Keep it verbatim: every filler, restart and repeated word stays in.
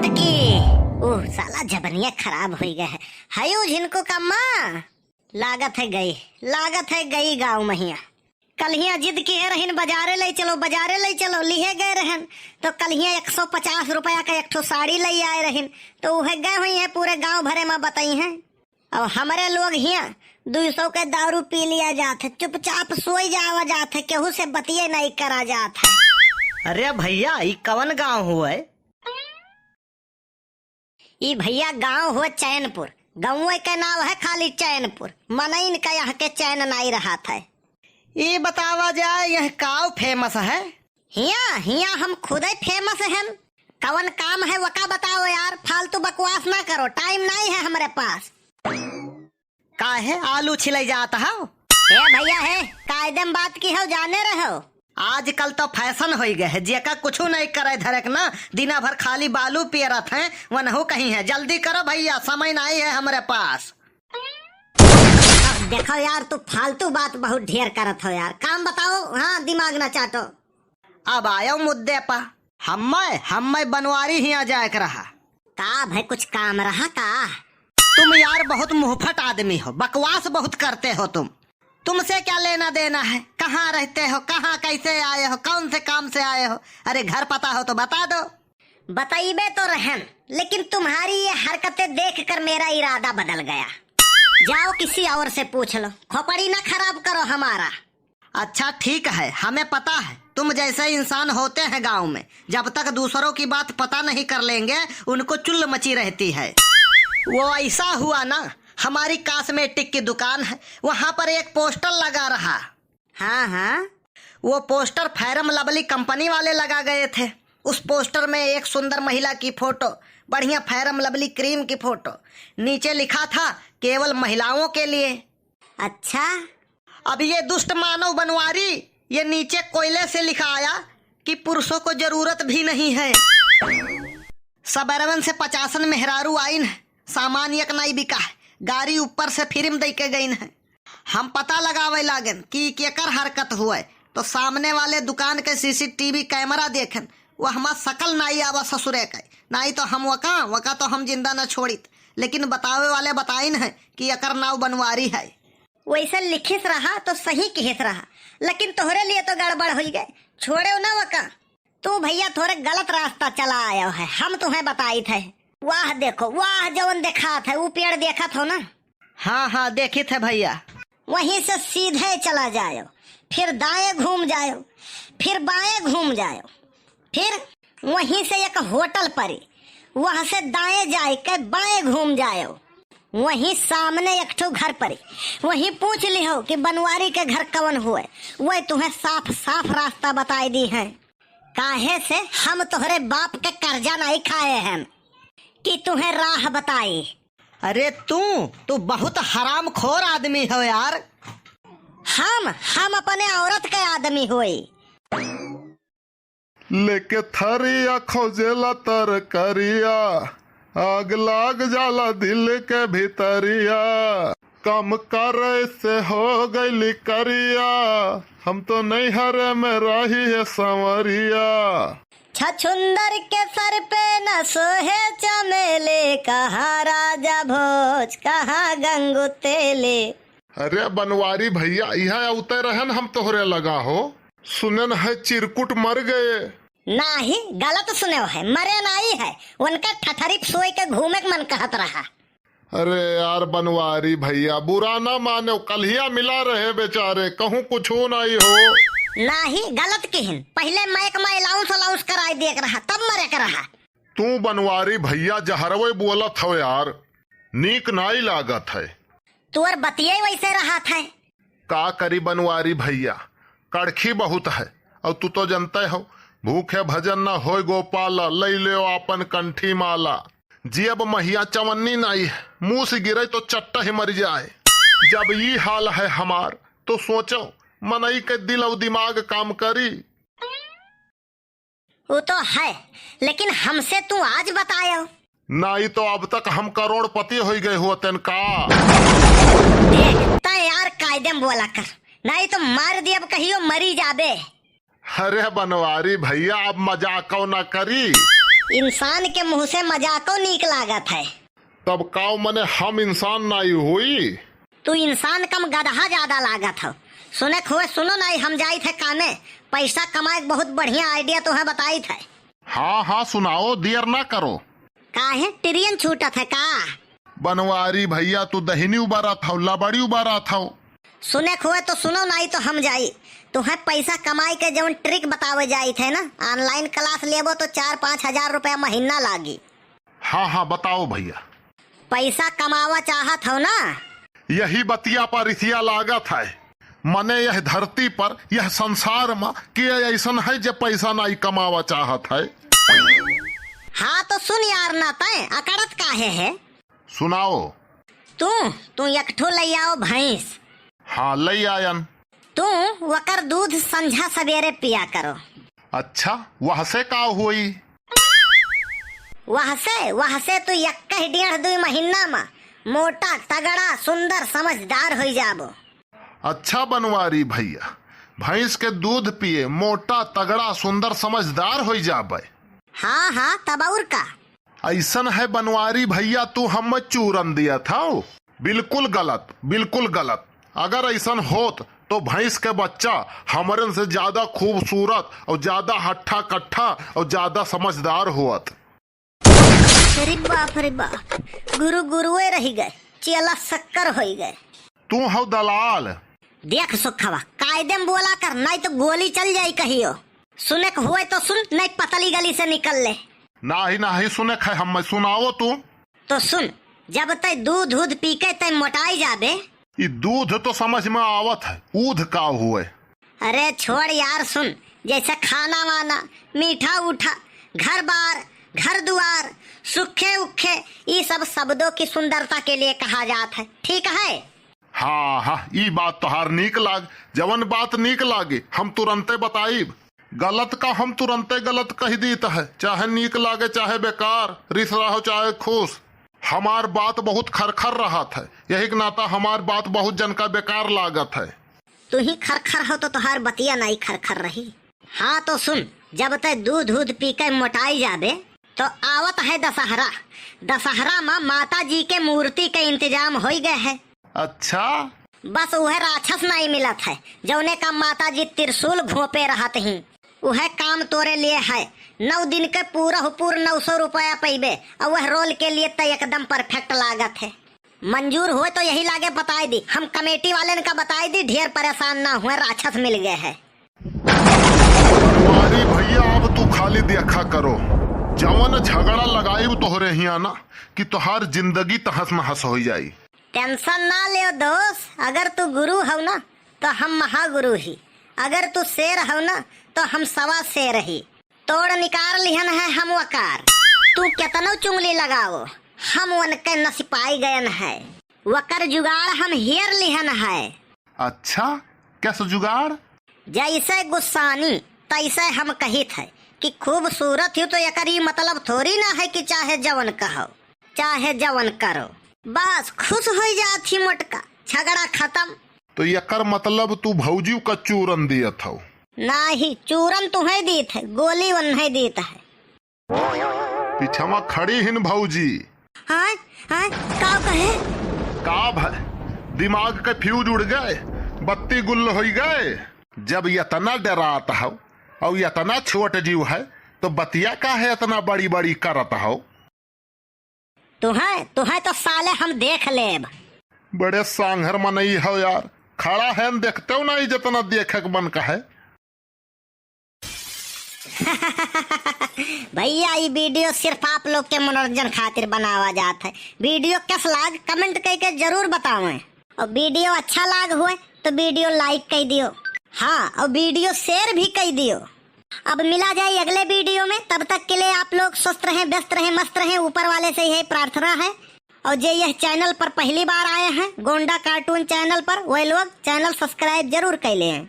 की, ओह, साला जबनिया खराब होइ गए है। हयो झिनको का माँ, लागत है गई, लागत है गई गाँव महिया। कल्हिया जिद किहे रहिन, "बजारे लइ चलो, बजारे लइ चलो", लिहे गए रहन, तो कल्हिया एक सौ पचास रुपया का एक ठो साड़ी लइ आए रहिन, तो उहे गए हुइहैं, पूरे गाँव भरे मा बतइहैं। अब हमरे लोग हियाँ दुइ सौ के दारू पी लिया जात है, चुपचाप सोइ जावा जात है, केहू से बतिये नाहीं करा जात है। अरे भइया, ई कवन गाँव हुए? ई भइया गाँव हो चैनपुर, गाँवे के नाव है खाली चैनपुर, मनइन का यहाँ के चैन नाहीं रहत है। ई बतावा जाए, यह काव famous है? हियाँ, हियाँ हम खुदे famous हैं। कवन काम है वका बताओ यार, फालतू बकवास ना करो, time नाहीं है हमरे पास। काहे आलू छिलै जात हौ? ए भइया हे, कायदे में बात किहो, जाने रहो। आजकल तो fashion होइ गए है, जेका कुछु नाहीं करे धरे के ना, दिना भर खाली बालू पेरत हैं, वनहु कहीं है। जल्दी करो भइया, समय नाहीं है हमरे पास। अब देखो यार, तू फालतू बात बहुत ढेर करत हो यार, काम बताओ, हाँ, दिमाग ना चाटो। अब आयो मुद्दे पा। हम्मै, हम्मै बनवारी हियाँ जाए के रहा। का भाई, कुछ काम रहा का? तुम यार बहुत मुंहफट आदमी हो, बकवास बहुत करते हो तुम। तुमसे क्या लेना देना है, कहाँ रहते हो, कहाँ कैसे आए हो, कौन से काम से आए हो? अरे घर पता हो तो बता दो। बताइबे तो रहन, लेकिन तुम्हारी ये हरकतें देखकर मेरा इरादा बदल गया। जाओ किसी और से पूछ लो, खोपड़ी ना खराब करो हमारा। अच्छा ठीक है, हमें पता है तुम जैसे इंसान होते हैं गांव में, जब तक दूसरों की बात पता नहीं कर लेंगे, उनको चुल्ल मची रहती है। वो ऐसा हुआ ना, हमारी cosmetic की दुकान है, वहां पर एक poster लगा रहा। हाँ, हाँ। वो poster Fair and Lovely company वाले लगा गए थे। उस poster में एक सुंदर महिला की photo, बढ़िया Fair and Lovely cream की photo, नीचे लिखा था, "केवल महिलाओं के लिए।" अच्छा। अब ये दुष्ट मानव बनवारी ये नीचे कोयले से लिखा आया कि पुरुषों को जरूरत भी नहीं है। सबेरवन से पचासन मेहरारू आइन है, सामान एक नाई बिका है, गारी ऊपर से फिरिम दइ के गइन है। हम पता लगावे लागेन कि केकर हरकत हुए, तो सामने वाले दुकान के CCTV camera देखेन, वो हमार सकल नाई आवा ससुरे के, नाई तो हम वका, वका तो हम जिंदा न छोड़ित। लेकिन बतावे वाले बताइन है कि एकर नाव बनवारी है। वैसे लिखिस रहा तो सही किहिस रहा, लेकिन तोहरे लिए तो गड़बड़ होइ गए। छोड़ेउ ना वका। तू भइया थोरे गलत रास्ता चला आयो है, हम तुहें बताइत है। वाह देखो, वाह जवन देखात है, ऊ पेड़ देखत हो ना? हाँ, हाँ, देखित है भइया। वहीं से सीधे चला जायो, फिर दाएं घूम जायो, फिर बाएं घूम जायो, फिर वहीं से एक होटल परी, वहाँ से दाएं जाए के बाएं घूम जायो, वहीं सामने एक ठो घर परी, वहीं पूछ लिहो कि बनवारी के घर कवन हुए, वह तुहें साफ साफ रास्ता बताई दिहैं। काहे से हम तोहरे बाप के कर्जा नाहीं खाए हैं कि तुहें राह बताई। अरे तू, तू बहुत हरामखोर आदमी हो यार। हम, हम अपने औरत के आदमी होई। लेके थरिया खोजेला तरकरिया, आग लाग जाला दिल के भीतरिया। कम करे से हो गइली करिया, हम तो नैहर में रही है सांवरिया। छछुंदर के सर पे न सोहे चमेली, कहाँ राजा भोज, कहाँ गंगू तेली। अरे बनवारी भइया, इहाँ अउते रहन हम तोहरे लगा हो। सुनेन है चिरकुट मर गए। नाहीं, गलत सुनेव है, मरे नाहीं है, उनके ठठरी पे सोइ के घूमे के मन कहत रहा। अरे यार बनवारी भइया, बुरा ना मानेव, कल्हिया मिला रहे बेचारे, कहूँ कुछू नाहीं हो। नाहीं, गलत किहिन, पहिले माइक मा announce announce कराइ देक रहा, तब मरे के रहा। तू बनवारी भइया जहरवे बोलत हव यार, नीक नाहीं लागत है। तोर बतिये वैसे रहत है। का करी बनवारी भइया, कड़खी बहुत है, अउर तू तो जनते हो, भूखे भजन न होय गोपाला, लई लेव आपन कंठी माला। जियब महिया चवन्नी नाई है, मुँह से गिरे तो चट्टा ही मर जाए। जब ई हाल है हमार, तो सोचो, मनई के दिल अउर दिमाग काम करी? वो तो है, लेकिन हमसे तू आज बतायो। नाई तो अब तक हम करोड़पति होइ गए होतेन का। देख, तै यार कायदे में बोला कर, नाई तो मार दियब कहियो मरी जाबे। अरे बनवारी भइया, अब मजाक ना करी। इंसान के मुँह से मजाको नीक लागत है। तब काउ मने हम इंसान नाई होई? तू इंसान कम गदहा ज्यादा लागत हौ। सुने खोए सुनो नाई, हम जाइत है कामे। पैसा कमाए के बहुत बढ़िया idea तोहे बताइत है। हाँ, हाँ, सुनाओ, देर ना करो। काहे टिरियन छूटत है का? बनवारी भैया, तू दहिनी उबारत हौ, लबड़ी उबारत हौ। सुने खोए तो सुनो, नाई तो हम जाई। तुहे पैसा कमाई के जौन trick बतावे जाइत है ना, online class लेबो तो चार पाँच हजार रुपया महीना लागी। हाँ, हाँ, बताओ भैया। पैसा कमावा चाहत हौ ना? यही बतिया पर रिसिया लागत है। मने यह धरती पर, यह संसार में के ऐसन है जे पैसा नाई कमावा चाहत है? हाँ तो सुन यार, ना तैं अकड़त काहे है? सुनाओ। तू, तू एक ठो लइ आओ भैंस। हाँ, लइ आयन। तू वकर दूध संझा सबेरे पिया करो। अच्छा, वहसे का होई? वहसे, वहसे तू यक्कह डेढ़ दुई महीना मा मोटा, तगड़ा, सुंदर, समझदार होई जाबो। अच्छा बनवारी भैया, भैंस के दूध पिए, मोटा, तगड़ा, सुंदर, समझदार होई जाबे। हाँ, हाँ, तब और का? ऐसन है बनवारी भैया, तू हम्मे चूरन दियत हौ। बिल्कुल गलत, बिल्कुल गलत। अगर ऐसन होत तो भैंस के बच्चा हमरन से ज्यादा खूबसूरत और ज्यादा हट्ठा कट्ठा और ज्यादा समझदार होत। अरे बाप रे बाप, गुरु गुरुए रहि गए, चेला शक्कर होइ गए। तू हौ दलाल। देख सुखवा, कायदे में बोला कर, नाहीं तो गोली चल जाई कहियो। सुने के होए तो सुन, नाहीं पतली गली से निकल ले। नाहीं, नाहीं सुने के है, हम्मे सुनाओ तू। तो सुन, जब तै दूध, दूध पी के तै मोटाई जाबे। ई दूध तो समझ में आवत है, ऊध का होए? अरे छोड़ यार, सुन, जैसे खाना वाना, मीठा उठा, घर बार, घर दुआर, सुखे उखे, ई सब शब्दों की सुंदरता के लिए कहा जात है, ठीक है? हाँ, हाँ, ई बात तोहार नीक लाग, जवन बात नीक लागे, हम तुरंते बताइब। गलत का हम तुरंते गलत कहि दीत है, चाहे नीक लागे, चाहे बेकार, रिस रहो, चाहे खुश। हमार बात बहुत खरखर रहत है, यही के नाता हमार बात बहुत जन का बेकार लागत है। तू ही खरखर हो तो तोहार बतिया नाई खरखर रही। हाँ तो सुन, जब तै दूध, दूध पी के मोटाई जाबे, तो आवत है दशहरा। दशहरा मा माता जी के मूर्ति के इंतजाम होई गए है। अच्छा। बस उहे राक्षस नाई मिलत है, जौने का माता जी त्रिशूल घोंपे रहत ही। उहे काम तोरे लिए है। नौ दिन के पूरा हुपूर नौ सौ रुपया पइबे, और वह role के लिए तै एकदम perfect लागत है। मंजूर होए तो यही लागे बताई दी, हम committee वालेन का बताई दी, ढेर परेशान ना हुए, राक्षस मिल गए है। बनवारी भैया, अब तू खाली देखा करो, जवन झगड़ा लगाइब तोहरे हिया ना, कि तोहार जिंदगी तहस नहस होइ जाई। Tension ना लेव दोस्त, अगर तू गुरु हौ ना, तो हम महागुरु ही, अगर तू शेर हौ ना, तो हम सवा शेर ही। तोड़ निकार लिहन है हम वकार, तू केतनो चुंगली लगाओ, हम उनके नसिपाई गयन है। वकर जुगाड़ हम हेर लिहन है। अच्छा, कैसे जुगाड़? जैसे गुस्सानी, तैसे हम कहित है कि खूबसूरत ही तो एकर ई मतलब थोड़ी ना है कि चाहे जवन कहो, चाहे जवन करो, बस खुश होइ जात ही मोटका, झगड़ा खतम। तो एकर मतलब तू भौजी का चूरन दियत हौ? नाही, चूरन तुहे दीत है, गोली वन्हे दीत है। पिछवा खड़ी हिन भौजी। हाँ, हाँ, का कहे? का भय? दिमाग के fuse उड़ गए, बत्ती गुल होइ गए। जब यतना डरात हौ और यतना छोट जीव है, तो बतिया काहे यतना बड़ी बड़ी करत हौ? तुहे, तुहे तो साले हम देख लेब। बड़े सांघर मनई हौ यार, खड़ा है न देखते हो ना, ई जतना देखे के मन का है। भैया, ई video सिर्फ आप लोग के मनोरंजन खातिर बनावा जात है। Video कस लाग, comment कइके जरूर बतावें। और video अच्छा लाग हुए तो video like कइ दियो, हाँ, और video share भी कइ दियो। अब मिला जाए अगले video में, तब तक के लिए आप लोग स्वस्थ रहें, व्यस्त रहें, मस्त रहें। ऊपर वाले से यही प्रार्थना है। और जे यह channel पर पहली बार आए हैं, गोंडा cartoon channel पर, वह लोग channel subscribe जरूर कर लें।